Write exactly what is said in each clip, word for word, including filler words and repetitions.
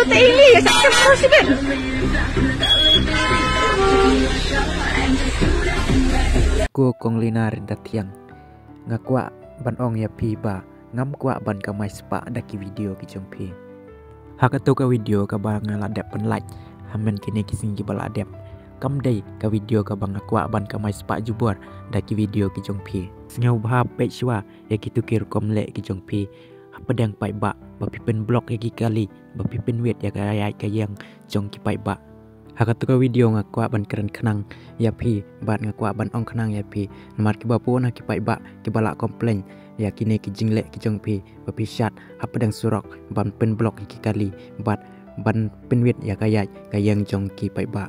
Ko Kong Lina Ryntathiang, nga kwah ban ong ïa phi ba ngam kwah ban kamai spah da ki video ki jong phi. Ha kato ka video kaba nga la dep pynlait ha man kine ki sngi kiba la dep, kam dei ka video kaba nga kwah ban kamai spah jubor da ki video ki jong phi. Sngewbha peit shuwa ïa kito ki rukom leh ki jong phi. Hapdeng paidbah ba phi pynblock ïa ki kali, ba phi pynwit ïa ka ïaid ka ïeng jong ki paidbah. Ha kato ka video nga kwah ban kren khnang ïa phi bad nga kwah ban ong khnang ïa phi, namar kiba bun ha ki paidbah kiba la complain ïa kine ki jingleh ki jong phi ba phi shad hapdeng surok ban pynblock ïa ki kali bad ban pynwit ïa ka ïaid ka ïeng jong ki paidbah.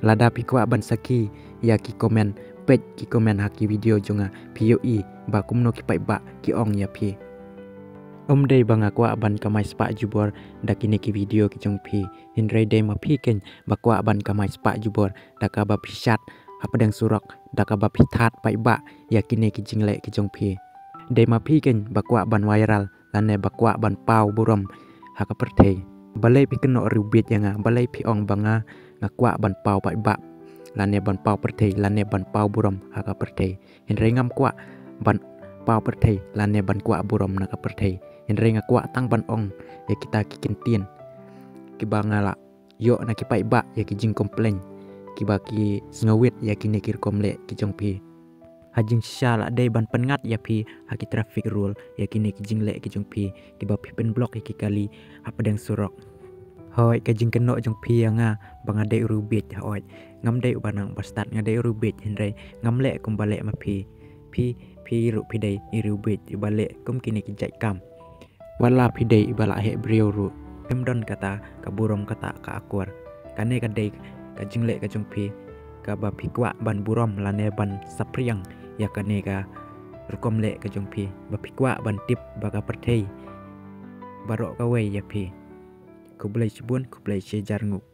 Lada phi kwah ban sakhi ïa ki comment, peit ki comment ha ki video jong nga, phi ïohi ba kumno ki paidbah ki ong ïa phi. Ym dei ba nga kwah ban kamai spah jubor da kine ki video ki jong phi, hynrei dei ma phi keiñ ba kwah ban kamai spah jubor da kaba phi shad hapdeng surok, da kaba phi thad paidbah ïa kine ki jingleh ki jong phi. Dei ma phi keiñ ba kwah ban viral lane ba kwah ban paw burom ha ka pyrthei. Balei phi kynnoh riewbieit ïa nga, balei phi ong ba nga, nga kwah ban paw paidbah lane ban paw pyrthei lane ban paw burom ha ka pyrthei? Hynrei ngam kwah ban paw pyrthei lane ban kwah burom na ka pyrthei. Hynrei nga kwah tang ban ong ïa kita ki kyntien kiba nga la ïoh na ki paidbah ïa ki jingcomplain, kiba ki sngewwit ïa kine ki rukom leh ki jong phi. Ha jingshisha la dei ban pynngat ïa phi ha ki traffic rule ïa kine ki jingleh ki jong phi, kiba phi pynblock ïa ki kali hapdeng surok. Hooid, ka jingkynnoh jong phi ïa nga ba nga dei u riewbieit, hooid, ngam dei uba nang uba stad, nga dei u riewbieit, hynrei ngam leh kumba leh ma phi. Phi, phi ruh phi dei i riewbieit iba leh kum kine ki jait kam. Wat la phi dei iba la heh briew ruh, phim don kata ka burom, kata ka akor. Kane ka dei ka jingleh ka jong phi, kaba phi kwah ban burom lane ban saphriang ïa kane ka rukom leh ka jong phi, ba phi kwah ban tip ba ka pyrthei baroh kawei ïa phi. Khublei shibun, khublei shihajar nguh.